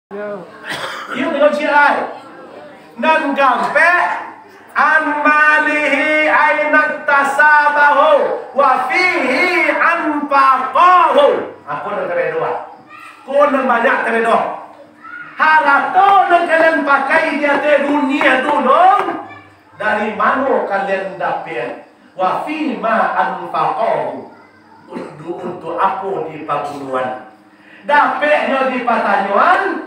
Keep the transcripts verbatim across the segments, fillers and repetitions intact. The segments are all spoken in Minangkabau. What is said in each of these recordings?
Iyo, tengok ciek ai. Nan kaampek, an malihi ainaktasabahu, wa fihi anfaqahu. Apo nan taredo, ah? Ko nan banyak taredo. Harato nan kalian pakai di ateh dunia tu, dong, dari mano kalian dapek? Wa fima anfaqahu. Untuak, untuak apo dipagunoan? Dapeknyo dipatanyoan,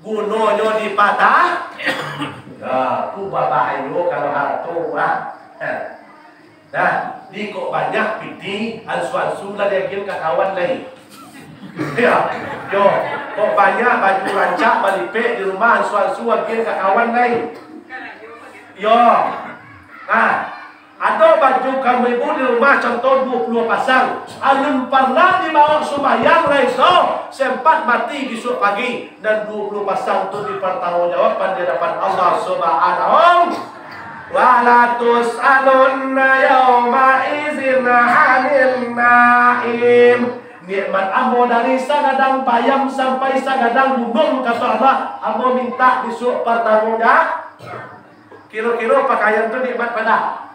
gunonyo dipata-, ya, tu babahayo kalau harato, ah. Nah, di kok banyak pitih, ansu-ansu lah diagian ka kawan lai. Ya, yo, kok banyak baju rancak balipek di rumah, ansu-ansu agian ka kawan lai. Yo. Nah, ado baju kaum ibu di rumah, contoh duo puluah pasang. Alun parnah dibawok sumbayang lai, so, sempat mati bisuak pagi, nan duo puluah pasang tu dipartanggungjawaban di hadapan Allah Subhanahu. Wala tus'alunna yauma izin 'anil na'im. Nikmat ambo dari sagadang payam sampai sagadang gunung, kato Allah, ambo mintak bisuak partanggungjawab. Kiro-kiro pakaian tu nikmat padah.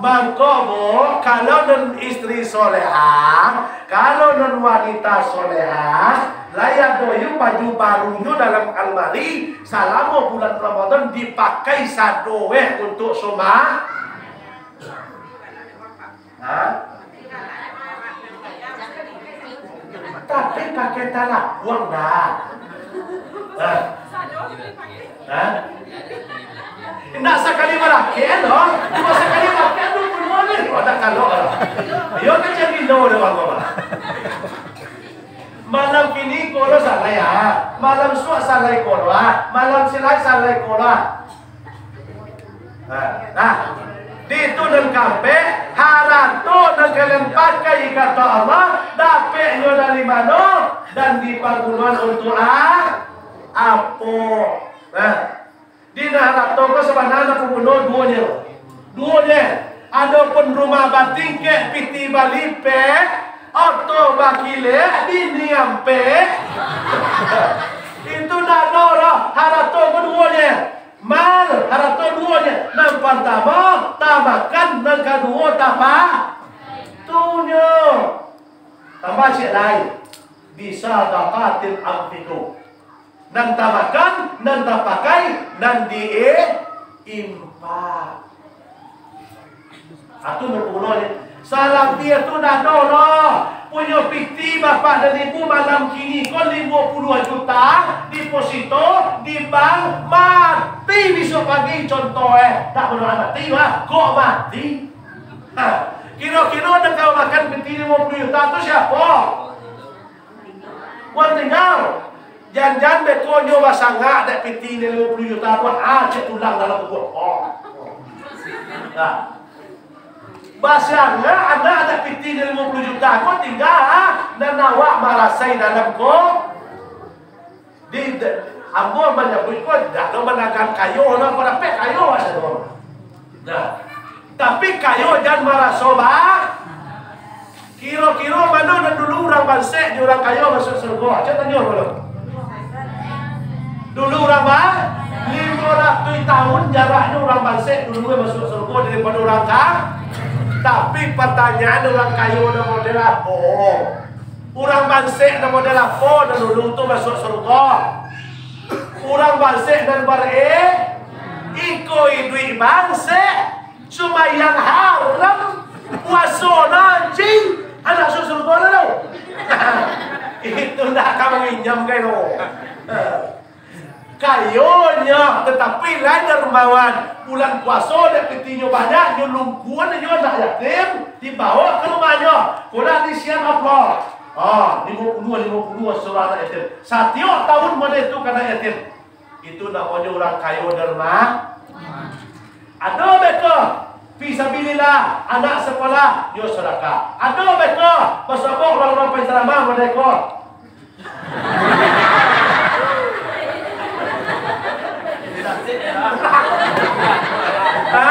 Mangko, Bu, kalau nan istri solehah, kalau nan wanita solehah, lai ado yo baju barunyo dalam almari, salamo bulan Ramadan dipakai sadoe untuak sumba-, ha? Tapi pakai talapuang dah. Ha? Ha? Indak sakali balakek doh. Cuma sakali balakek tu pun boleh. Oh, tak kalau lah. Yo kan jadi no doh, Bang. Malam kini ko lo salai, ah. Malam suak salai ko lo, ah. Malam silai salai ko lo, ah. Nah, nah. Di itu nan kaampek, harato nan kalian pakai, kato Allah, dapeknyo dari mano, dan dipagunoan untuak a-, apo? Nah, di nan harato ko sabananyo paguno duonyo. Duonyo. Adopun rumah batingkek, pitih balipek, oto bakilek, bini ampek. Itu ndak ado lah, harato ko duonyo. Mal, harato duonyo. Nan partamo, tamakan, nan kaduo, tapa-, tunyo. Tambah ciek lai. Bisadaqatin anfiqu. Nan tamakan, nan tapakai, nan di-infak. Atu nan punyo ni. Salabiah tu ndak ado lo. Punyo pitih bapak dan ibu malam kini ko limo puluah juta, deposito di bank, mati bisuak pagi contoh, eh. Tak benar mati, wah. Kok mati? Ha, kiro-kiro nan kau makan pitih limo puluah juta tu siapo? Wan tinggal. Jan-jan beko nyo basangak dek pitih limo puluah juta tu, ah, cek tulang dalam kubua. Oh. Nah. Basangak anak dek pitih limo puluah juta ko tinggal, ah, nan awak marasai dalam ko. Di, de-, ambo manyabuik ko, dak lo managan kayo, lo ko dapek kayo, asa tu. Nah, tapi kayo jan maraso ba-, kiro-kiro mano nan dulu urang bansek jo urang kayo masuak surgo? Cubo tanyo dulu. Dulu urang ba-, limo ratuih tahun jaraknyo urang bansek dulu masuak surgo daripado urang ka-, tapi partanyaan urang kayo nan model apo? Urang bansek nan model apo nan dulu tu masuak surgo? Urang bansek nan bare-, iko iduik bansek, sumbayang haram, puaso najis, anak masuak surgo lah tu. Itu ndak ka manginyam ka itu. Kayonyo, tatapi lai darmawan. Bulan puaso dek pitihnyo banyak, nyo lungkuan, nyo anak yatim, dibao ka rumahnyo. Ko lah disian amplop. Ha, limo puluah, limo puluah surang anak yatim. Satiok tahun model tu ka anak yatim. Itu namonyo urang kayo darma-, Ado beko, fisabilillah, anak sakolah, yo sadakah. Ado beko, basobok urang-urang pancaramah, ado beko. Ha?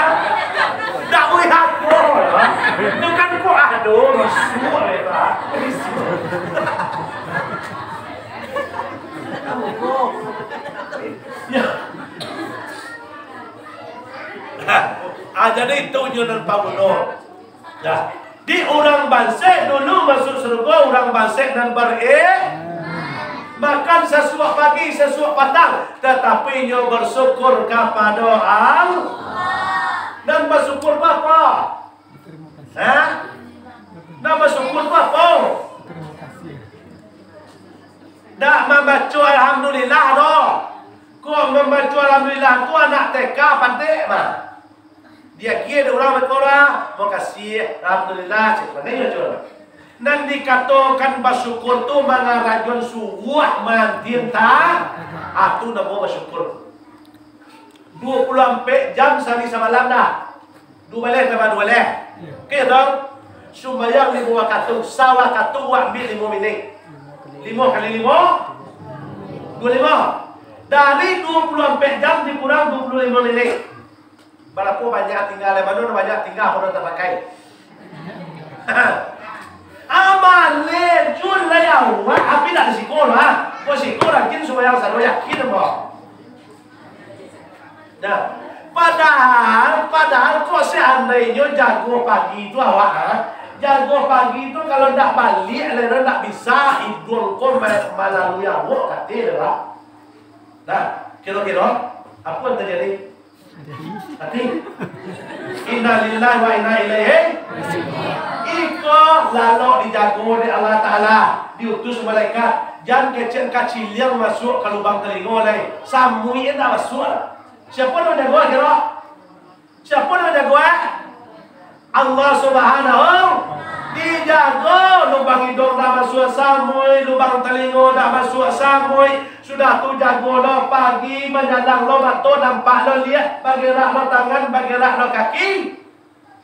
Ndak buliah apo, ha? Itu kan kok ado, masuk, ya, Pak. Masuk. Jadi, itu nyo nan paguno. Nah, di urang bansaik dulu masuak sarugo, urang bansaik nan bariman. Makan sasuak pagi, sasuak patang, tatapi inyo basyukur kapado Allah. Nan basyukur tu apo? Ha? Nan basyukur tu apo? Dak mambaco alhamdulillah doh. Kok mambaco alhamdulillah tu anak T K pandai mah. Diagiah dek urang batua, "Makasih, alhamdulillah," cek pandai baco. Nan dikatokan basyukur tu mangarajoan subuah mantin ta-, ah, tu namo basyukur. Duo puluah ampek jam sahari samalam dah. Duo baleh tambah duo baleh. Oke, toh? Sumbayang limo wakatu, sawakatu wak ambiak limo minik. Limo kali limo, duo limo. Dari duo puluah ampek jam dikurang duo puluah limo minik. Barapo banyak tingga, lai mano banyak tingga, apo nan tapakai? Amaleh, jun lah ya, wak, tapi dak di siko lah. Kok siko rajin sumbayang sado, yakin ambo. Nah, padahal, padahal kok seandainyo jago pagi tu awak, ha? Jago pagi tu kalau ndak baliak, lai ndak bisa, iduang ko ma-, malalui awak, kato lah. Nah, kiro-kiro, apo nan tajadi? Mati. Innalillahi wa inna ilaihi. Iko lalok dijago dek Allah Ta'ala, diutus malaikat, jan kecek kaciliang masuak ka lubang talingo lai. Samuik indak masuak. Siapo nan manjago kiro? Siapo nan manjago, eh? Allah Subhanahu, dijago, lubang iduang dak masuak samuik, lubang talingo dak masuak samuik, sudah tu jago lo pagi, manyalang lo mato, nampak lo liak, bagerak lo tangan, bagerak lo kaki.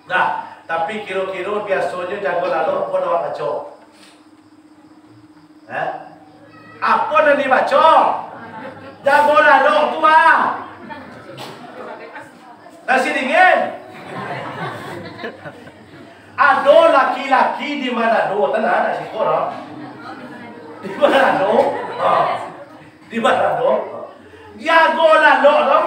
Nah, tapi kiro-kiro biasonyo jago lalok pun awak baco. Ha? Apo nan dibaco? Jago lalok tu, ah. Nasi dingin. Ado laki-laki di Manado, tanang, nak siko, no? Di Manado. Ha. Di Manado. Jago lalok tu.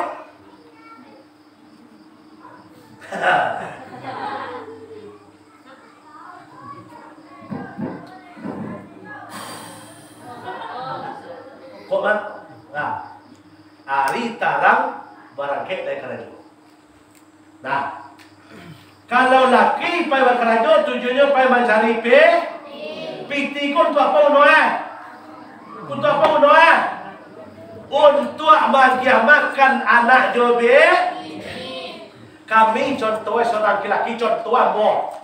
Kok, Bang? Nah, ari tarang barangkek dari karajo. Nah, kalau laki pai bakarajo, tujuannyo pai mancari pi-, piti ko untuak apo guno, eh? Untuak apo guno, eh? Untuak magiah makan anak jo bi-, Kami contoh, eh, surang laki-laki, contoh ambo.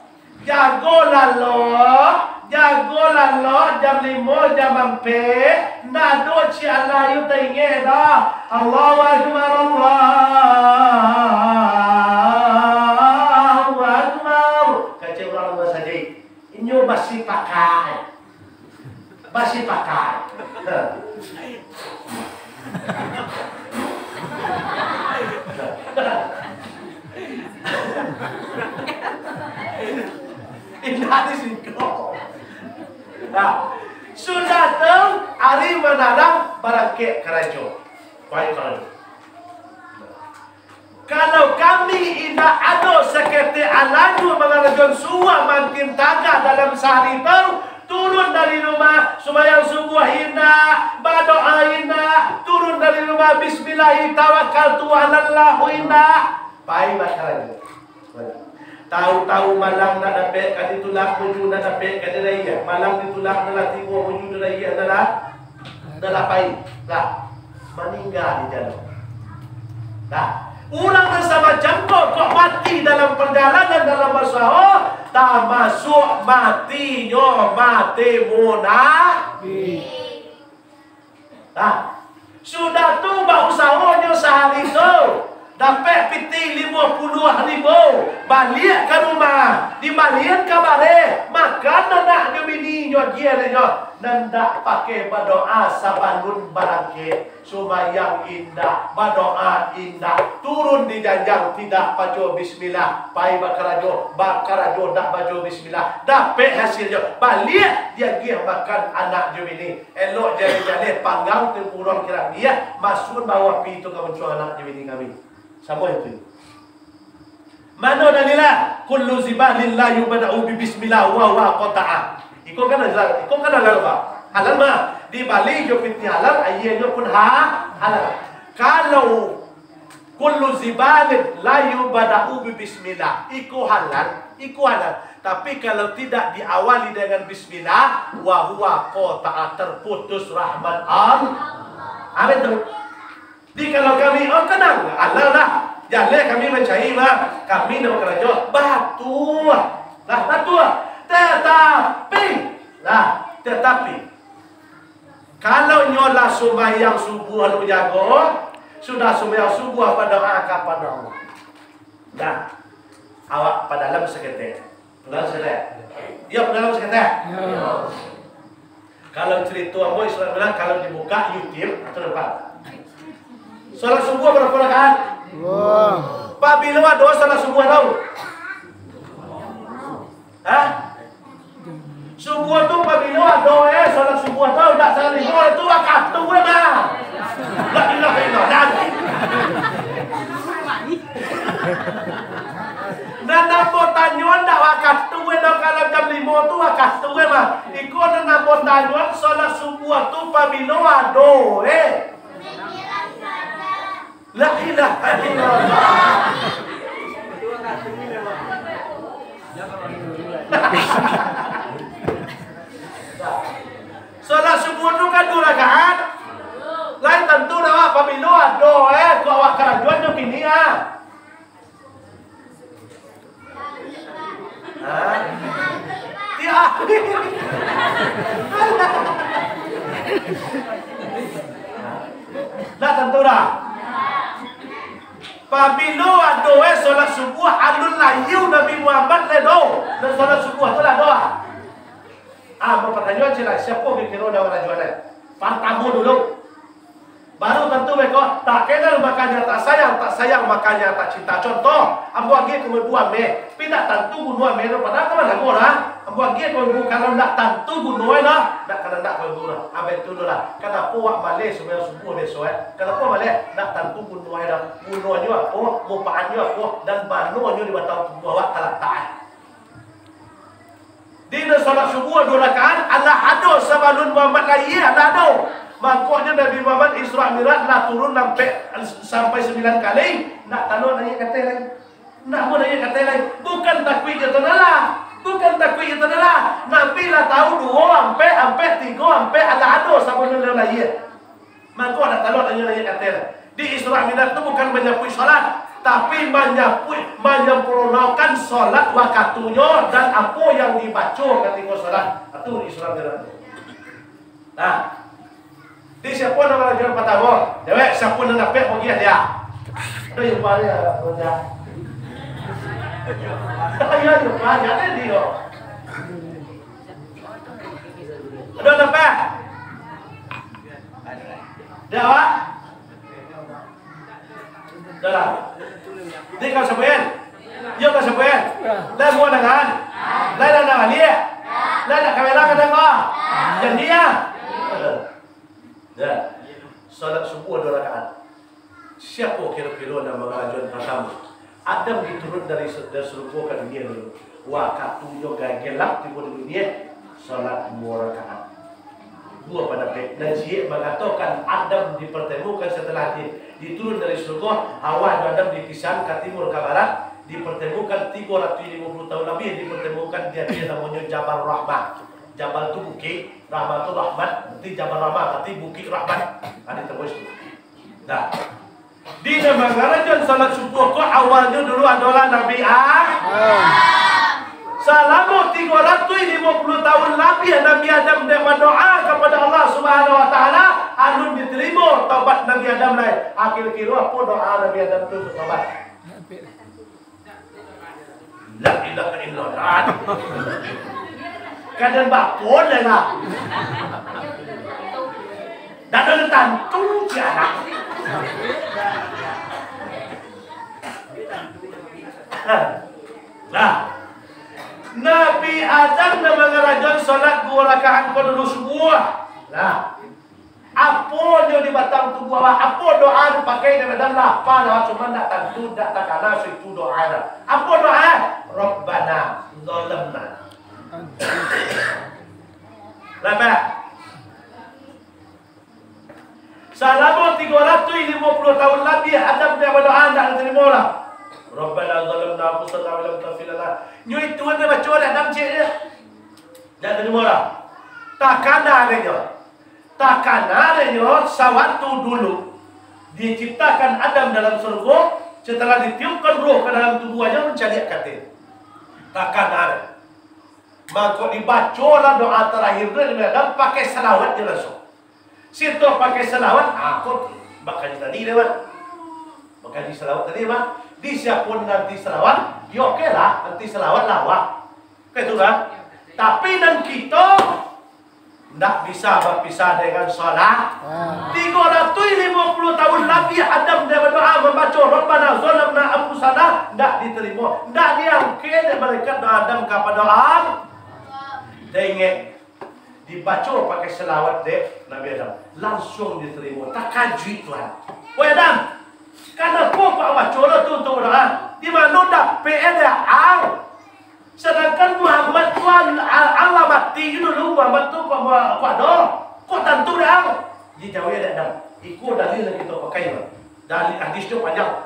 Jago lalok, jago lalok, jam limo, jam ampek, ndak ado ciek alah ayu taingek doh. Allahu Akbar, Allahu Akbar. Kecek urang rumah sajo. Inyo basipakai. Basipakai. Indak di siko. Nah, sudah tu, ari manarang barangkek karajo. Pai karajo. Kalau kami indak ado saketek alah juo mangarajoan suah mantin tagah dalam sahari tu, turun dari rumah, sumbayang subuah indak, badoa indak, turun dari rumah, bismillahi tawakkaltu alallah indak, pai bakarajo. Tahu-tahu malang ndak dapek ka ditulak, baju ndak dapek ka diraiah, malang ditulak ndak lah tibo, baju diraiah ndak lah Dah lah pai, lah maningga di jalan. Nah, urang nan samacam ko, kok mati dalam pajalanan, dalam bausaho, tamasuak matinyo mati munafik. Nah, sudah tu bausahonyo sahari tu, dapek pitih limo puluah ribu, baliak ka rumah, dibalian ka bareh, makan anak jo bini nyo, agiah dek nyo, nan dak pakai badoa sabalun barangkek, sumbayang indak, badoa indak, turun di janjang tidak baco bismillah, pai bakarajo, bakarajo dak baco bismillah, dapek hasilnyo, baliak diagiah makan anak jo bini. Elok jaleh-jaleh panggang, tempurung kirang diah, masuak bawah api tu ka muncuang anak jo bini kami. Samo itu. Mano dalilnyo? Kullu zibalin la yubda'u bi bismillah wa huwa qata'ah. Iko kan halal, iko kan halal, Pak? Halal mah. Dibali jo pitih halal, aianyo pun ha-, halal. Kalau kullu zibalin la yubda'u bi bismillah, iko halal, iko halal. Tapi kalau tidak diawali dengan bismillah, wa huwa qata'ah, terputus rahmat Allah. Amin tu. Di kalau kami, oh, tenang, alah lah. Jaleh kami mancari, bah. Kami nak bakarajo. Batua. Lah, batua. Tetapi, lah, tetapi, kalau nyo lah sumbayang subuah lu jago, sudah sumbayang subuah, badoa kapado Allah. Nah, awak padalam saketek. Padalam saketek. Iyo, padalam saketek. Iyo. Kalau carito ambo Islam bilang, kalau dibuka YouTube, atau nampak. Salat subuah bara rakaat? Dua. Pabilo ado salat subuah tu? Hah? Subuah tu pabilo ado, eh, salat subuah tu, ndak salat limo tu wakatu, eh, mah. La ilaha illallah. Nan ambo tanyo ndak wakatu, eh, doh, kalau jam limo tu wakatu, eh, mah. Iko nan ambo tanyo, salat subuah tu pabilo ado, eh. La ilaha illallah. Salat subuah tu kan duo rakaat. Lai tantu dah, awak pabilo ado, eh, kok awak karajoan jo kini, ah. Hah? Tiap hari. Lah tantu dah. Pabilo ado, eh, salat subuah alun lahiau Nabi Muhammad lai do. Dan salat subuah tu lah do, ah. Ah, bapatanyo ciek lah, siapo kiro-kiro nan marajoan, eh? Partamo dulu. Baru tantu beko, tak kenal makanya tak sayang, tak sayang makanya tak cinta. Contoh, ambo agiah ka ibu ameh, tapi ndak tantu bunuah ameh tu, padahal kawan ambo lah. Ambo agiah ka ibu, kalau ndak tantu bunuah lah, ndak, kalau ndak ka ibu lah. Abah tu lah, kanapo awak maleh sumbayang subuah besok, eh? Kanapo maleh? Ndak tantu bunuah dah. Gunoanyo apo, manfaatnyo apo, dan manonyo di batang tubuah awak talatak, eh? Dina salat subuah duo rakaat, alah ado sabalun Muhammad lahia, alah ado. Mangkonyo Nabi Muhammad Isra Mi'raj lah turun sampai, sampai sambilan kali, ndak talok naiak ka ateh lai. Ndak mau naiak ka ateh lai. Bukan takuik jo tanah lah. Bukan takuik jo tanah lah. Nabi lah tahu duo ampek, ampek tigo ampek, alah ado sabalun lahia. Mangko ndak talok naiak ka ateh. Di Isra Mi'raj tu bukan manyapuik salat, tapi manyapuik, manyampurnokan salat wakatunyo dan apo yang dibaco katiko salat. Itu Isra Mi'raj tu. Nah, di siapo nan marajoan partamo? Dewek, siapo nan dapek bagian dia? Ado yang paling, ya, ya. Ayo, ayo, banyak ni dia. Ado dapek? Dah, Pak? Dah lah. Ni kau sabuik? Yo, kau sabuik? Lah, mua dangan? Lah, dah, dah baliak? Lah, dah kamera ka tangga? Jadi, ya? Dah. Salat subuah duo rakaat. Siapo kiro-kiro nan mangarajoan partamo? Adam diturun dari, dari sarugo ka dunia dulu. Wakatunyo galak tibo di dunia, salat duo rakaat. Duo pandapek. Nan ciek mangatokan Adam dipartamukan satalah di, diturun dari sarugo, Hawa jo Adam dipisahan ka timur ka barat, dipartamukan tigo ratuih limo puluah tahun labiah, dipartamukan di ateh namonyo Jabal Rahmah. Jabal tu bukik, Rahmah tu rahmat, berarti Jabal Rahmah, berarti Bukik Rahmat. Nah, di tembus tu. Nah, di nan mangarajoan salat subuah ko awalnyo dulu adolah Nabi Adam. Salamo tigo ratuih limo puluah tahun labiah Nabi Adam dek badoa kapado Allah Subhanahu Wa Taala, alun ditarimo taubat Nabi Adam lai. Kiro-kiro apo doa Nabi Adam tu, tobat? La ilaha illallah. Kadang bapun lah lah. Dah ada tantu si anak. Nah, Nabi Adam nan mangarajoan salat duo rakaat ko dulu subuah. Nah, Apo nyo di batang tubuah awak? Apo doa dipakai Nabi Adam? Lapeh lah, cuma ndak tantu, ndak takana so itu doa nyo. Apo doa? Rabbana zalamna. Lapeh. Salamo tigo ratuih limo puluah tahun labiah Adam nyo badoa, ndak ditarimo lah. Rabbana zalamna anfusana wa lam taghfir lana. Nyo itu nyo baco dek Adam ciek nyo. Ndak tarimo lah. Takana dek nyo. Takana dek nyo, sawaktu dulu diciptakan Adam dalam sarugo, setelah ditiupkan roh ka dalam tubuahnyo, mancaliak ka ateh. Takana dek. Mangko dibacolah doa tarakhir tu dek Adam pakai salawat je langsung. Sito pakai salawat, ah, ko bakaji tadi deh, Mak. Bakaji salawat tadi, Mak. Di siapun nanti salawat, yo oke lah, nanti salawat lah, wah. Oke tu kan? Tapi nan kito ndak bisa bapisah dengan salat. Ah. Tigo ratuih limo puluah tahun labiah Adam dia badoa, mambaco, "Rabbana zalamna anfusana," ndak ditarimo. Ndak diangkek dek malaikat doa Adam kapado Allah. Dia ingek. Dibaco pakai salawat dek Nabi Adam, langsuang ditarimo. Takajuik Tuhan. "Wai Adam, kanapo kau baco lo tu untuak doa? Di mano dapek e dek ang? Sadangkan Muhammad tu al-, al-, alah mati dulu, Muhammad tu kok, kok ado? Kok tantu dek ang?" Dijawab dek Adam, "Iko dalil nan kito pakai, Bang." Dalil hadis tu panjang.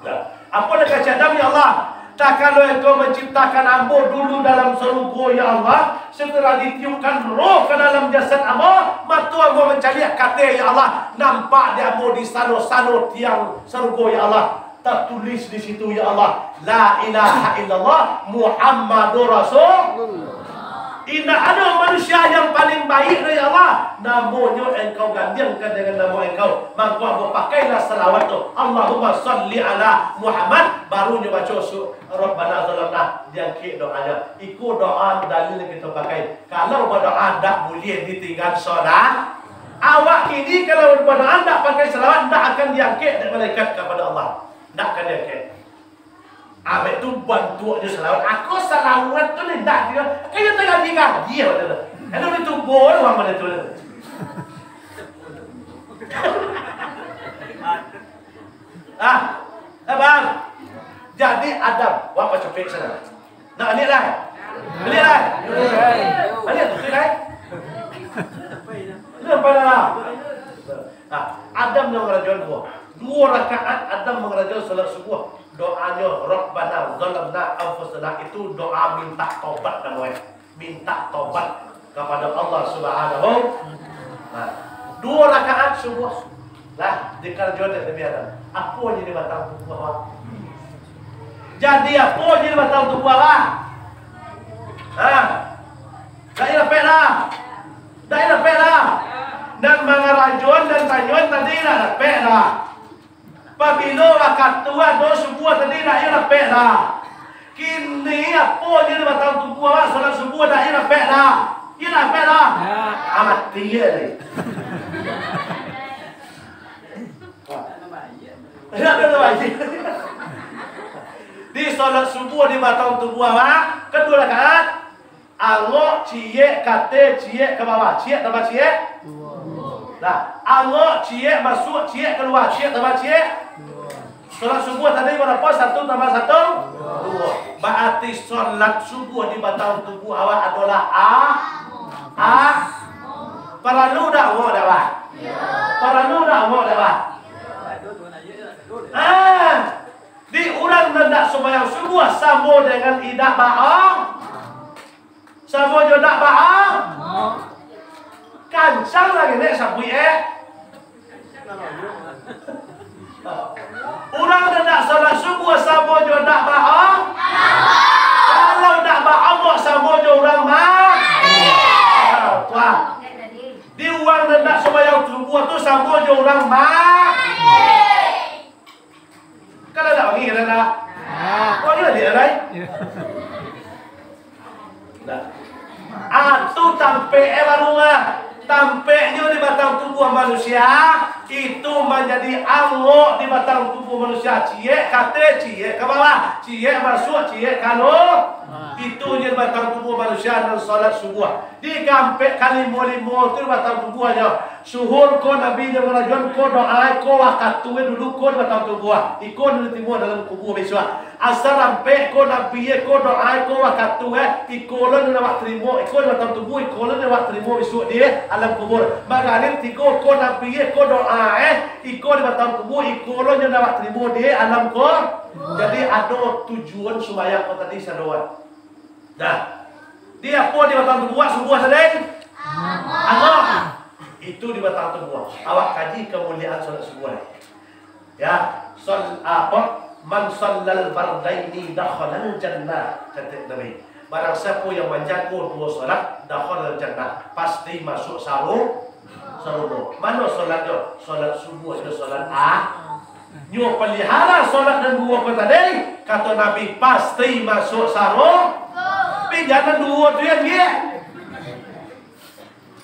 Nah, apo nan kecek Adam, "Ya Allah, tak kalau Engkau menciptakan ambo dulu dalam sarugo, ya Allah, setelah ditiupkan roh ke dalam jasad ambo, mato ambo mancaliak ka ateh, ya Allah, nampak di ambo di sano-sano tiang sarugo, ya Allah, tertulis di situ, ya Allah, la ilaha illallah Muhammadur Rasul." Indak ado manusia yang paling baik, ya Allah, namonyo Engkau gantikan dengan namo Engkau. Mangko ambo pakailah salawat tu, "Allahumma shalli ala Muhammad," baru nyo baco su-, "Rabbana zalamna," diangkek doanyo. Iko doa dalil yang kito pakai. Kalau badoa ndak buliah ditinggan solah. Awak kini kalau badoa ndak pakai salawat, ndak akan diangkek dek malaikat kapado Allah. Ndak akan diangkek. Abek tu bantuak jo salawat. Ako salawat tu ni ndak kiro. Kayo tangah digaji awak tu. Ado di tubuah urang mano tu. Ah, abang. Jadi Adam, wak pacapek sana. Nak lihat lah. Lihat lah. Lihat tu, lihat. Lihat pada lah. Nah, Adam yang mangarajoan duo. Duo rakaat Adam mangarajoan salat subuah. Doanyo, "Rabbana zalamna anfusana," itu doa minta tobat namonyo. Minta tobat kapado Allah Subhanahu. Nah, duo rakaat subuah. Lah, dikarajoan dek Nabi Adam. Apo jadi batang tubuah awak? Jadi apo jadi batang tubuah awak? Ha? Dak dapek lah. Dak dapek lah. Nan mangarajoan nan tanyoan tadi dak dapek lah. Pabilo wakatu ado subuah tadi dak iyo dapek lah. Kini apo jadi batang tubuah awak, salat subuah dak iyo dapek lah. Iyo dapek lah. Ya. Ah, mati ye ni. Dak ado baik. Di salat subuah di batang tubuah awak, kaduo rakaat. Angok ciek ka ateh, ciek ka bawah, ciek tambah ciek. Duo. Nah, angok ciek masuak, ciek kalua, ciek tambah ciek. Duo. Salat subuah tadi barapo? Satu tambah satu? Duo. Duo. Baarti salat subuah di batang tubuah awak adolah a-, a-, paralu dak angok dek awak? Paralu dak angok dek awak? Ah, di urang nan dak sumbayang subuah samo dengan indak ba-, Samo jo dak ba-, kancang lai nek sabuik, eh. Urang nan dak salat subuah samo jo dak ba-, kalau dak ba-, samo jo urang ma-, ah, tuah. Di urang nan dak sumbayang subuah tu samo jo urang ma-, Kan ado bangih, ado ndak? Nah. Oh, iyo, ado, ado. Iyo. Nah. Ah, tu tampek e baru, ah. Tampeknyo di batang tubuah manusia, Itu manjadi angok di batang tubuah manusia, ciek ka ateh, ciek ka bawah, ciek masuak, ciek kalua. Itu je batang tubuah manusia nan salat subuah. Di kampek kalimo-limo tu di batang tubuahnyo. Suhur ko Nabi jo karajoan ko doa ko wakatu dulu ko di batang tubuah. Iko nan diterimo dalam kubua bisuak. Asar ampek ko Nabi ko doa ko wakatu, eh, iko lo nan awak tarimo, iko nan batang tubuah, iko lo nan awak tarimo bisuak di alam kubur. Magarib tigo ko Nabi ko doa, eh, iko di batang tubuah, iko lo nan awak tarimo di alam ko. Jadi ado tujuan sumbayang ko tadi sadoan. Nah, di apo di batang tubuah subuah tadi? Angok. Itu di batang tubuah. Awak kaji kamuliaan salat subuah ni. Ya, sol, apa? "Man shallal fardaini dakhalal jannah," kata Nabi. Barang siapo yang manjago duo salat, dakhalal jannah, pasti masuak saru-, sarugo. Mano salatnyo? Salat subuah jo salat a-, nyo palihara salat nan duo ko tadi, kato Nabi, pasti masuak saru-, tapi jan nan duo tu yang dia.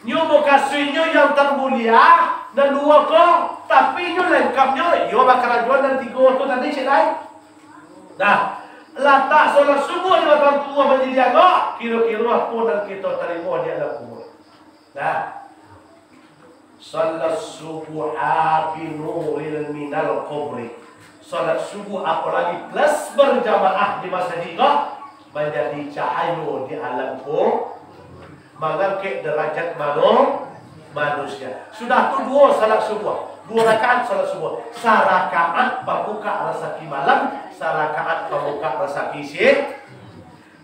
Nyo mukasuiknyo yang tarmulia, nan duo ko, tapi nyo lengkapnyo, iyo bakarajoan nan tigo tu tadi, cek lai. Nah, latak salat subuah di batang tubuah manjadi angok, kiro-kiro apo nan kito tarimo di alam kubur. Nah, salat subuh binuril minal kubri. Salat subuah apolagi plus berjamaah di masajid ko, manjadi cahayo di alam ko, mangangkek derajat mano-, manusia. Sudah tu duo salat subuah, duo rakaat salat subuah, sarakaat pambuka rasaki malam, sarakaat pambuka rasaki si-,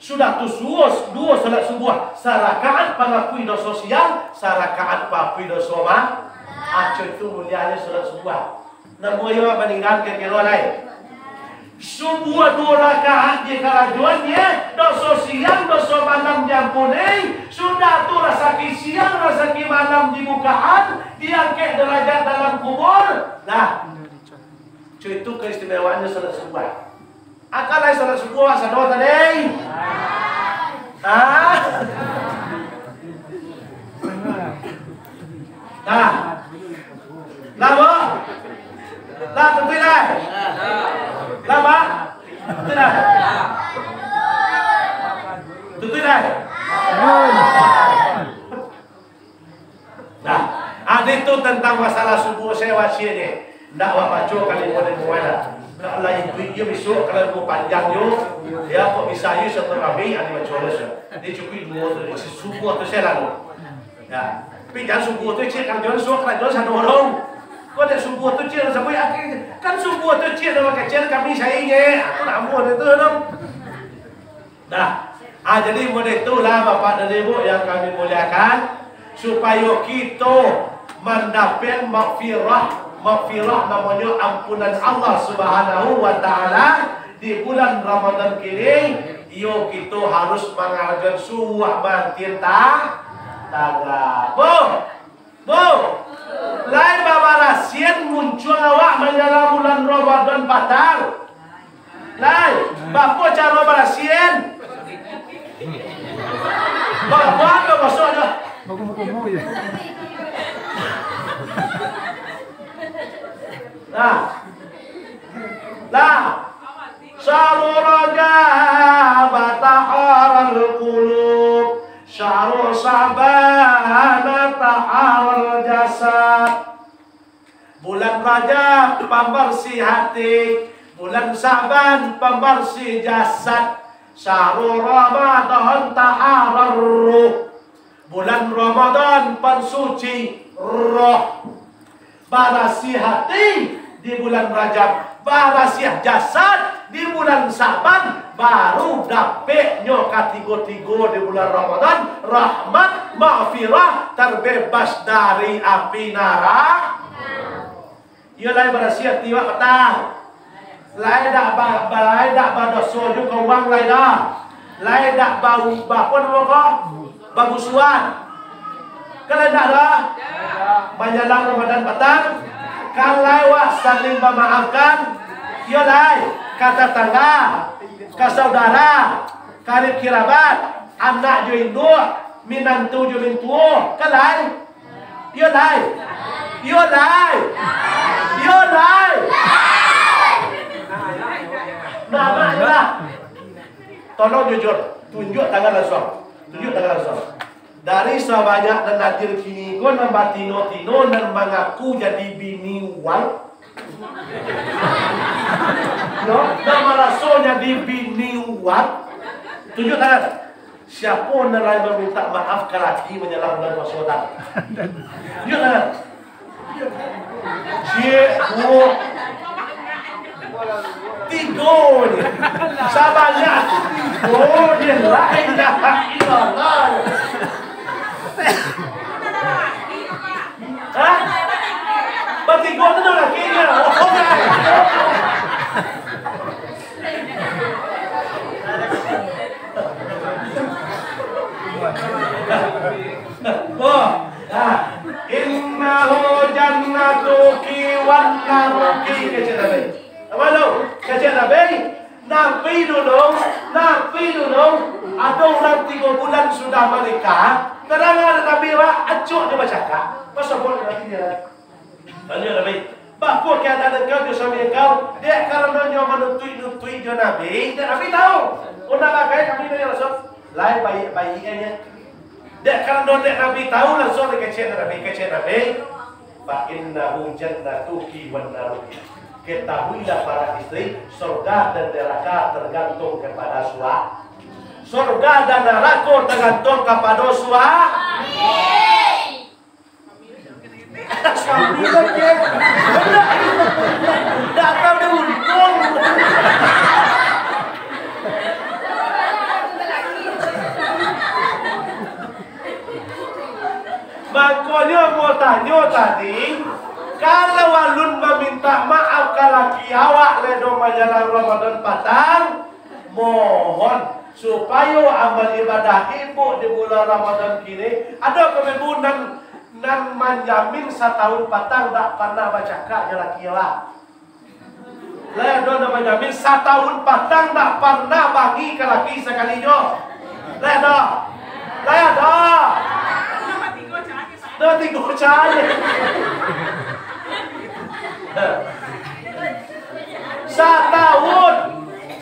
sudah tu suo, duo salat subuah, sarakaat pangapui doso siang, sarakaat pangapui doso ma-, aco itu mulianyo salat subuah. Namo iyo maninggan kiro-kiro lai. Subuah duo rakaat je karajoannyo, doso siang, doso malam diampuni, sudah tu rasaki siang, rasaki malam dibukaan, diangkek derajat dalam kubur. Nah, itu keistimewaannyo salat subuah. Akan lai salat subuah sado tadi? Ah? Nah. Lah, Bo? Lah, tutuik dah. Lah, Ba? Tutuik dah. Tutuik dah. Nah, ado tu tantang masalah subuah, saya wasiat ni. Ndak babaco kalimo-limo lah. Kalau lah itu iyo bisuak, kalau limo panjang yo, ya, kok bisa yo satu rabi, ado baco lah, so. Dia cukup duo tu, subuah tu saya lalu. Ya. Tapi jan subuah tu cik karajoan, subuah karajoan sado urang. Kok dak subuah tu cik, sampai akhir, kan subuah tu cik dah pakai cek kami saya ingat. Aku nak buat itu dong. Nah, ah, jadi model itulah Bapak dan Ibu yang kami muliakan, supayo kito mandapek maghfirah, maghfirah namonyo ampunan Allah Subhanahu wa Ta'ala di bulan Ramadan kini, iyo kito harus mangarajoan suah mantin ta-, taga. Boh! Bu, lai babarasian muncuang awak manjalang bulan Ramadan patang? Lai, bapo caro barasian? Bapo ado masuk dah? Baku-baku je. Nah. Lah. Syahru Rajab taharal qulub. Syahru Sa'ban taharal jasad. Bulan Rajab pambarsih hati, bulan Sa'ban pambarsih jasad, syahru Ramadan taharar ruh. Bulan Ramadan pansuci roh. Barasiah hati di bulan Rajab, barasiah jasad di bulan Sa'ban, baru dapeknyo katigo-tigo di bulan Ramadan, rahmat, maghfirah, terbebas dari api naraka. Iyo lai barasiah hati awak patang. Lai dak ba-, ba-, lai dak badoso jo ka urang lai dah. Lai dak ba-, ba-, apo namo ko? Bamusuhan. Kan lai dak dah? Manjalang Ramadan patang, kan lai wak saling bamaafkan. Iyo lai, ka tatangga, ka saudara, karib kirabat, anak jo induak, minantu jo mintuo, kan lai. Iyo lai. Iyo lai. Iyo lai. Nah, nah, iyolah. Tolong jujur. Tunjuak tangan lansuang. Tunjuak tangan lansuang. Dari sabanyak nan hadir kini ko, nan batino-tino nan mangaku jadi bini urang. Yo, nan maraso jadi bini urang. Tunjuak tangan. Siapo nan lai mamintak maaf ka laki manjalang bulan puaso, tah? Iyo, tah? Ciek, duo, tigo je. Sabanyak tu tigo je. La ilaha illallah. Hah? Batigo tu dah lakinyo. Wah, nah, innahu jannatuki wan naruki, kecek Nabi. Apa tu? Kecek Nabi, Nabi dulu, Nabi dulu, ado urang tigo bulan sudah manikah, tadanga Nabi, wak, acok jo bacakak. Pasal buat Nabi dia. Tanyo Nabi, "Baa keadaan angkau jo suami angkau?" Dek karano nyo manutuik-nutuik jo Nabi, dek Nabi tahu. Mun nak bagai, Nabi nanyo lansuang, "Lai baiak-baiak nyo." Dek karano dek Nabi tahu, lansuang dikecek Nabi, kecek Nabi, "Fa innahu jannatuki wan naruki." Ketahuilah para istri, surga dan neraka tergantung kepada sua-, surga dan narako tergantung kapado sua-, Suami lagi. Ndak tahu dia untung. Makonyo mau tanyo tadi, kalau alun mamintak maaf ka laki awak lai doh manjalang Ramadan patang, mohon supayo amal ibadah ibu di bulan Ramadan kini, ado kami bu nan, nan manjamin satahun patang dak parnah bacakak jo laki awak? Lai ado nan manjamin satahun patang dak parnah bangi ka laki sakali jo? Lai ado? Lai ado? Ado tigo cahaya. Satahun,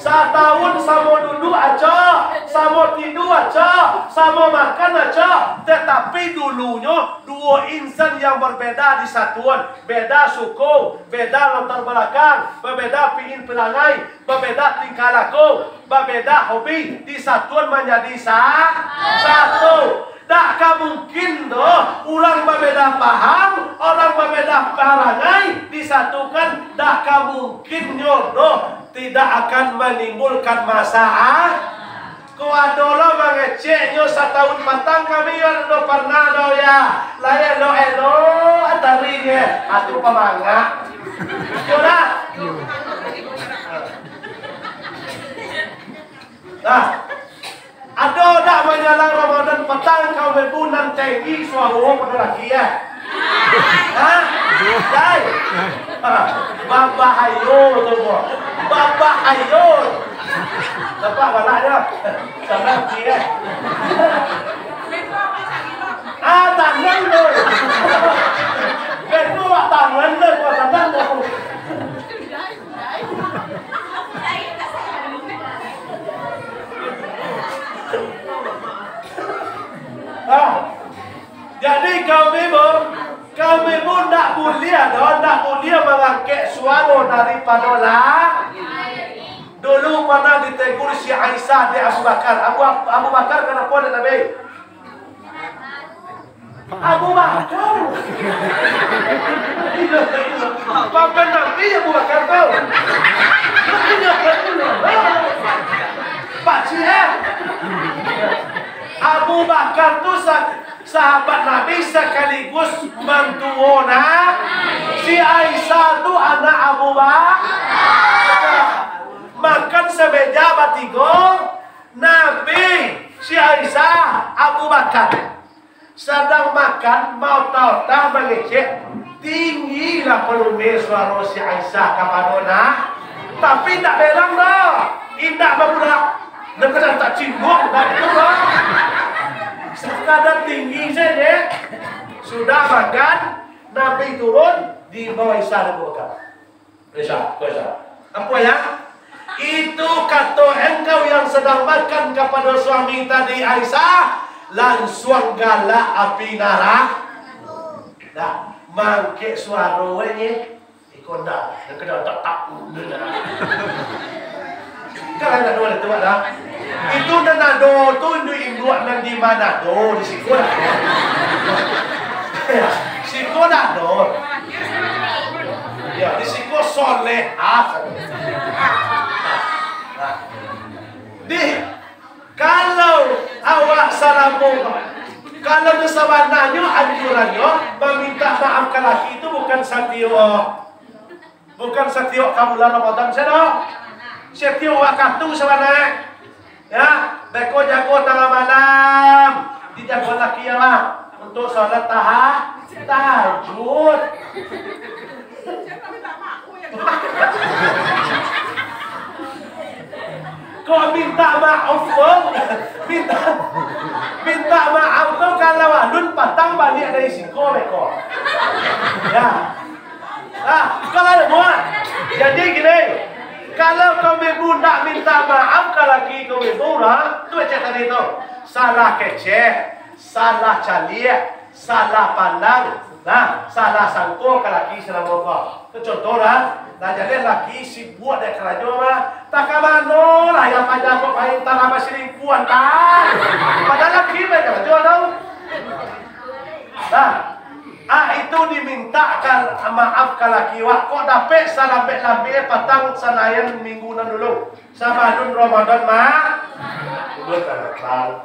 satahun samo duduak acok, samo tidu acok, samo makan acok. Tetapi dulunyo duo insan yang berbeda disatuan, beda suku, beda latar belakang, berbeda piin perangai, babeda tingkah laku, babeda hobi, disatuan manjadi sa-, satu. Dak ka mungkin doh, urang babeda paham, urang babeda parangai, disatukan, dak ka mungkinnyo doh, tidak akan manimbulkan masalah. Ko ado lo mangeceknyo satahun patang kami, yo, dak parnah doh, ya. Lai elok-elok atarinyo, atu pamangak. Yo dah. Nah, ado dak manjalang Ramadan patang kami bu nan tinggi suaro pado laki, ya? Hah? Dai? Ha, babahayo tu, bo. Babahayo. Nampak balaknyo? Sanang kiri. Ah, tangan tu. Betul, tangan tu, tangan tu. Ah, jadi kami pun, kami pun ndak buliah doh, ndak buliah mangangkek suaro daripado lah. Dulu pernah ditegur si Aisyah dek Abu Bakar. Abu, Abu Bakar kenapa dek Nabi? Abu Bakar. Papan Nabi Abu Bakar tu. Pakcik, eh. Abu Bakar tu sa-, sahabat Nabi sakaligus mantuo na. Si Aisyah tu anak Abu Bakar. Makan sameja batigo, Nabi, si Aisyah, Abu Bakar. Sadang makan, maotah-otah mangecek, tinggilah palumeh suaro si Aisyah kapado na, tapi indak berang doh, indak babulak, nan kadang tacingguang, indak itu doh. Sakadar tinggi sajo. Sudah makan, Nabi turun, dibawa Isa Abu Bakar. Isa, ko Isa. Apo, Ayah? Itu kato engkau yang sedang makan kapado suami tadi, Aisyah, lansuang galak api narak. Dah, mangkek suaro, weh, ye. Iko ndak, nan kena tak, tak, ndak. Kan ndak ado tu, dah. Itu nan ado tu induak-induak nan di Manado, di siko ndak ado. Ya, siko ndak ado. Ya, di siko solehah. Nah, nah. Di, kalau awak salamo, kalau sabananyo anjuran nyo mamintak maaf ka laki tu bukan satiok Bukan satiok ka bulan Ramadan sajo. Satiok wakatu sabananyo. Ya, beko jago tangah malam, dijago laki awak untuak salat taha-, tahajud. Kok minta maaf tu? Minta, minta maaf tu kalau alun patang baliak dari siko beko. Ya. Ah, kalau buat. Jadi gini, kalau kami budak minta maaf ka laki kami budak, tu cek tadi tu. Salah kecek, salah caliak, salah pandang, nah, salah sangko ka laki salamo ko. Tu contoh lah. Nah, jadi laki sibuak dek karajo mah, tak ka mano lah yang panjang kok main tanah masih lingkuan kan. Padahal laki main karajo tau. Nah, ah, itu dimintakan maaf ka laki wak, kok dapek salambek-lambek patang sanayan minggu nan dulu. Sabalun Ramadan, Mak. Duduk, Bang.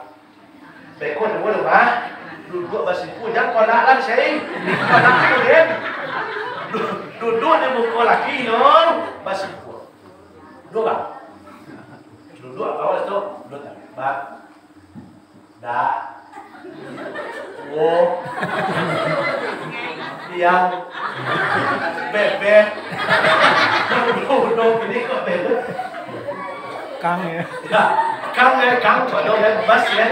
Beko dulu, Mak. Duduk basiku, jan kolak lah, Syai. Kolak tu, Den. Du-, duduk di muko laki, no. Basiku. Duduk, Bang. Duduk, Bang, tu. Duduk, Bang. Dak. Wo. Yang. Bebek. Udah, udah, ini kok bebek? Kang, ya. Ya, Kang, ya, Kang, kok dong, ya, Bas, ya.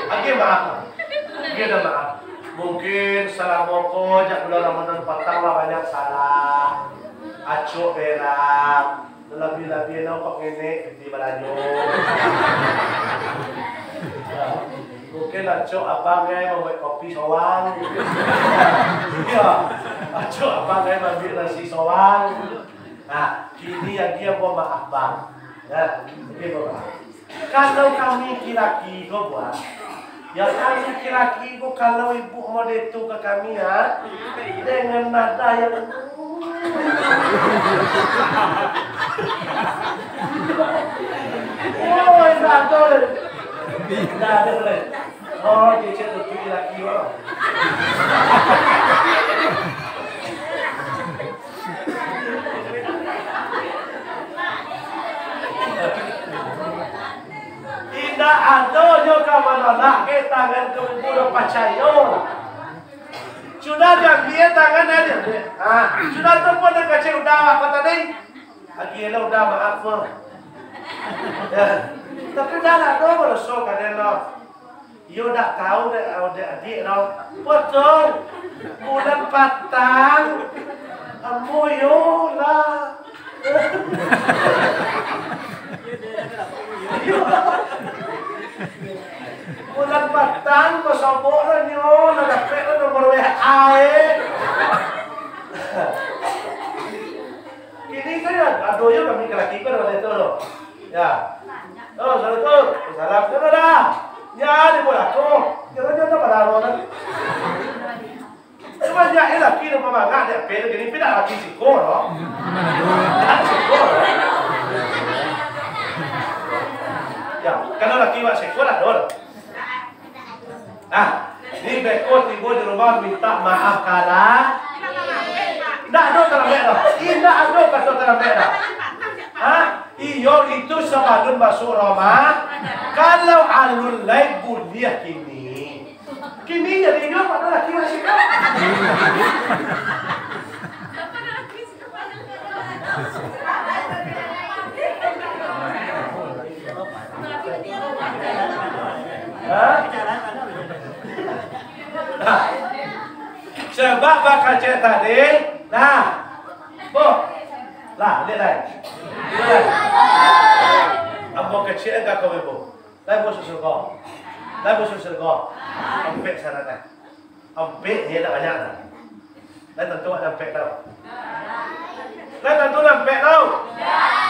Oke, maaf. Oke, udah maaf. Mungkin salamo ko, jak bulan Ramadan patang lah banyak salah. Acok berak. Labiah-labiah nyo kok ngenek, piti balanjo. Ya. Mungkin acok abang ai mambuek kopi sorang. Ya. Acok abang ai maambiak nasi sorang. Nah, kini agiah ambo maaf, Bang. Ya, agiah ambo maaf. Kalau kami laki-laki ko, Bang, ya, kami laki-laki ko, kalau ibu mode tu ka kami, ha, dengan nada yang, oh, nada, nada, oh, cecek tu laki, Bang. Indak ado nyo ka manolak, eh, tangan ka bubuak, pacayo. Sudah diambiak tangan, eh, diambiak. Ha, sudah tu pun nan kacik udah apo tadi? Agiah lah udah, maaf, mah. Ya. Tapi dah lah, tu badoso ka den, no. Iyo dak tahu dek, dek adiak tau. Potong. Bulan patang. Ambo iyo lah. Bulan patang, basobok lah nyo, lah dapek lah nomor W A e. Kini kan ado yo kami ka laki ko dah itu lo. Ya. Oh, Assalamualaikum. Salam. Sudah dah. Ya, di bola ko. Jangan-jangan pada lo kan. Cuma dia laki dah pamangah, dia pe, gini, pindah laki siko lo. Siko lo. Ya, kalau laki wak siko lah, dol. Nah, ni beko tibo di rumah minta maaf kala. Ndak ado talambek doh. Indak ado kato talambek doh. Ha? Iyo, itu sabalun masuak Roma. Kalau alun lai buliah kini. Kini jadi inyo pada laki masih. Hah? Nah, Bakacek tadi, nah, boh, lah, liek lai. Liek lai. Ambo kacek ka kau, boh. Lai masuak surga. Lai masuak surga. Ampek syarat lai. Ampek ni dak banyak dah. Lai tantu ado ampek tau. Lai tantu ado ampek tau.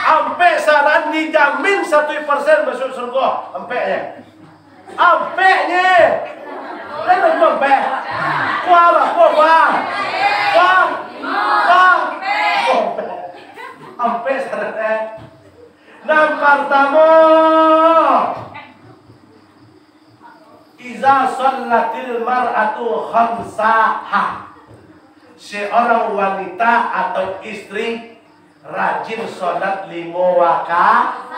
Ampek syarat dijamin satu persen masuak surga. Ampeknyo. Ampeknyo. Lai tantu ampek. Kuah apo, kuah? Kuah? Kuah? Ampek syarat, eh. Nan partamo, iza shallatil mar'atu khamsaha. Seorang wanita atau istri rajin sholat limo waka-,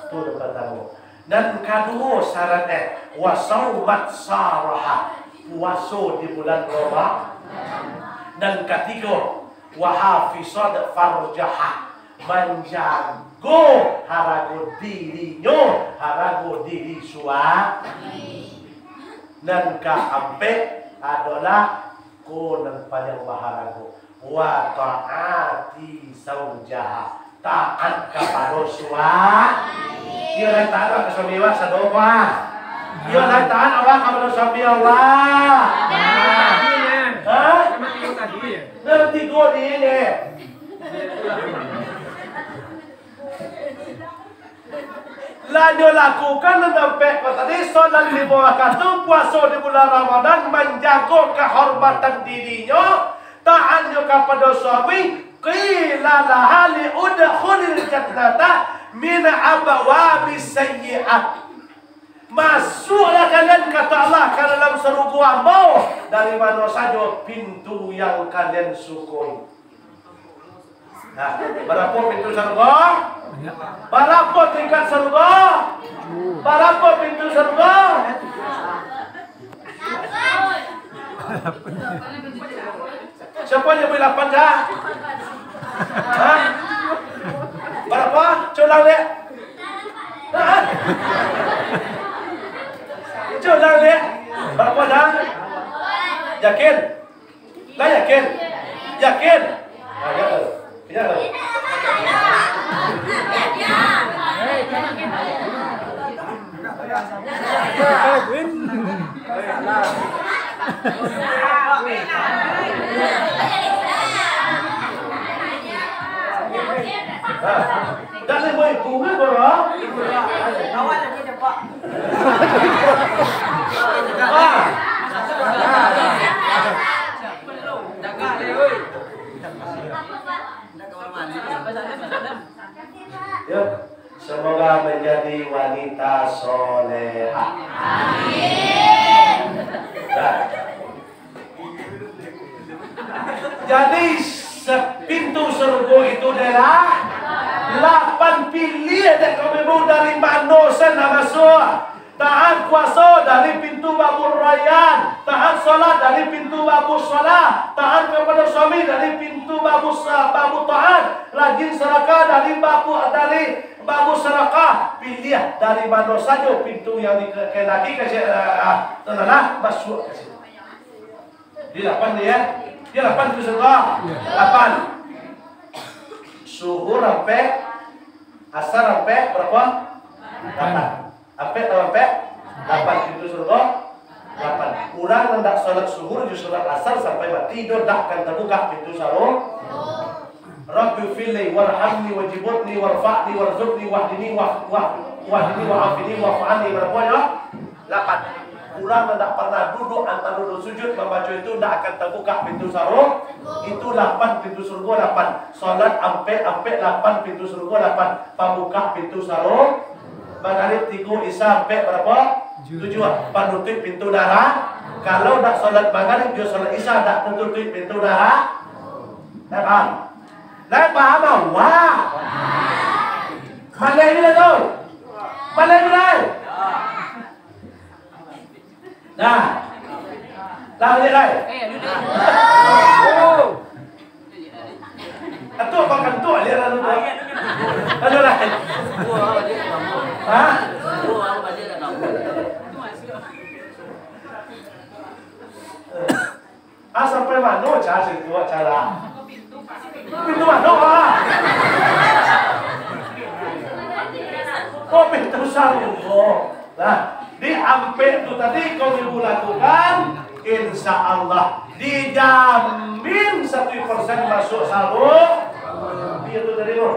tu nan partamo. Nan kaduo syaratnyo, wa shaumat shahraha, puaso di bulan Roma-, nan katigo, wa hafizat farjaha, manjago harago dirinyo, harago diri suami. Nan kaampek adolah ko nan paliang baharago, wa ta'ati zaujaha, taat kapado suami. Iyo, lai taat ka suami awak, sado ko ah. Iyo, lai taat awak kapado suami awak. Hah? Nan tigo ni, ni. Lah nyo lakukan nan ampek ko tadi, sholat limo wakatu, puaso di bulan Ramadan, manjago kahormatan dirinyo, taatnyo kapado suami, qila laha li udkhulil jannata min abwabis sayyi'at. Masuaklah kalian, kata Allah, ka dalam sarugo Ambo dari mano sajo pintu yang kalian sukoi. Nah, barapo pintu sarugo? Barapo tingkat sarugo? Barapo pintu sarugo? Siapo nyo bari lapan, Cak? Hah? Barapo? Cubo ulang, Dek. Hah? Cubo ulang, Dek. Barapo, Cak? Yakin? Lah yakin? Yakin? Nah, yo, yo. Yo, yo. Nah, dah limo ribu kan, Bro? Ah. Yo, semoga menjadi wanita solehah. Amin. Nah. Jadi, se-, pintu sarugo itu adalah lapan, piliah dek kami, dari mano se nak masuak. Taat puaso dari pintu Babur Rayyan, taat salat dari pintu Babus Shalah, taat kapado suami dari pintu Babus, Babut Taat, rajin sadakah dari Babut, dari Babus Sadakah. Piliah dari mano sajo pintu yang dikehendaki, ka si-, ah, ah, tu lah, masuak ka situ. Di lapan tu, ya. Di lapan tu, saudara. Lapan. Suhur ampek, asar ampek, barapo? Lapan. Ampek tambah ampek, lapan, pintu sarugo, lapan. Urang nan dak salat suhur jo salat asar sampai mati, dak akan tabuka pintu sarugo. Rabbighfirli warhamni wajburni warfa'ni warzuqni wahdini wa-, wa-, wahdini wa'afini wa'fu anni, barapo nyo? Lapan. Urang nan dak parnah duduak antaro duo sujud mambaco itu, dak akan tabuka pintu sarugo. Itu lapan, pintu sarugo lapan. Salat ampek, ampek lapan, pintu sarugo lapan. Pambuka pintu sarugo. Magarib tigo, Isya ampek, barapo? Tujuah. Tujuah. Panutuik pintu nara-, kalau dak salat Magarib jo salat Isya, dak tatutuik pintu nara-, Lai paham? Lai paham, ah? Wah. Malai bila tu? Malai bila? Nah. Lah, liek lai. Oh. Atuk, makan tu, liek lalu tu. Aduh, lai. Ha? Ah, sampai Itu tadi kau ibu lakukan, insya Allah dijamin satu persen masuk sarugo. Iyo tu tadi tu.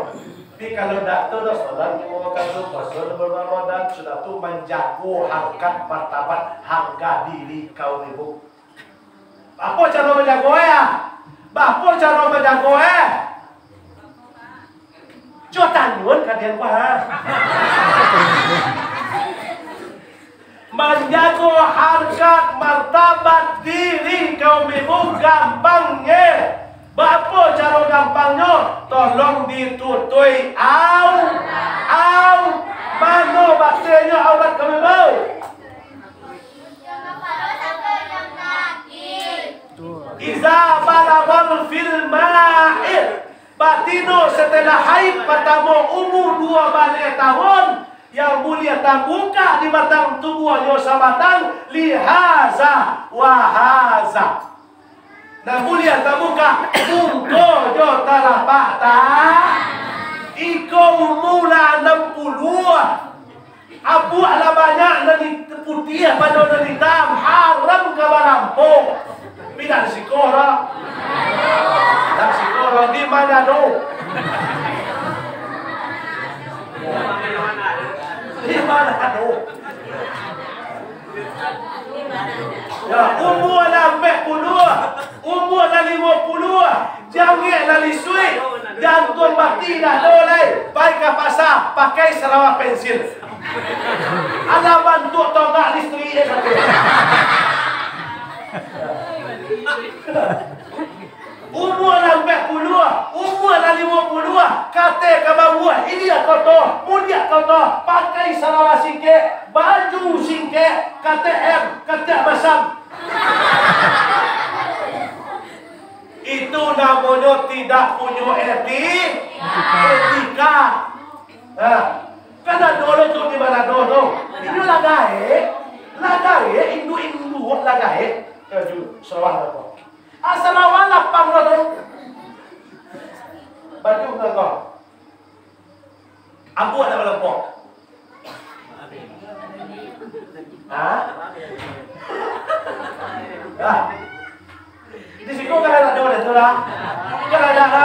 Tapi kalau dak tu dah, salat limo wakatu, puasa bulan Ramadan, sudah tu manjago harkat martabat, harga diri kau ibu. Apo caro manjago e? Apo caro manjago e? Jo tanyuan kadian ko ha. Manjago harkat martabat diri kaum ibu gampangnyo. Baapo caro gampangnyo? Tolong ditutuik au, au. Mano batinyo aurat kaum ibu? Iza balaghal fil mahid. Batino setelah haid partamo umur duo baleh tahun, yang buliah tabukak di batang tubuahnyo sabatang, lihaza wa haza. Nah, buliah tabukak muko jo talapak ta-, iko umur lah anam puluah. Abuak lah banyak nan putiah pado nan itam, haram ka balampok. Pindah siko dah. Dah siko dah di Manado. Di Manado. Ya, umur lah ampek puluah, umur lah limo puluah, jangek lah lisuik, jantuang mati dah ado lai, pai ka pasa, pakai sarawa pensil. Alah bantuak tonggak listrik je kata. Umur lah ampek puluah, umur lah limo puluah, katek ka babuah, iliak koto, mudiak koto, pakai sarawa singkek, baju singkek, katek M, katek basam. Itu namonyo tidak punyo eti-, etika. Nah, kan ado lo tu di Manado tu. Inyo lah gaek, lah gaek, induak-induak lah gaek. Baju sarawa apo? Asal awak lapang lah tu. Baju nganggo. Ambo nak malapor. Ha? Ha? Di siko kan ado dah tu lah. Kan ado lah.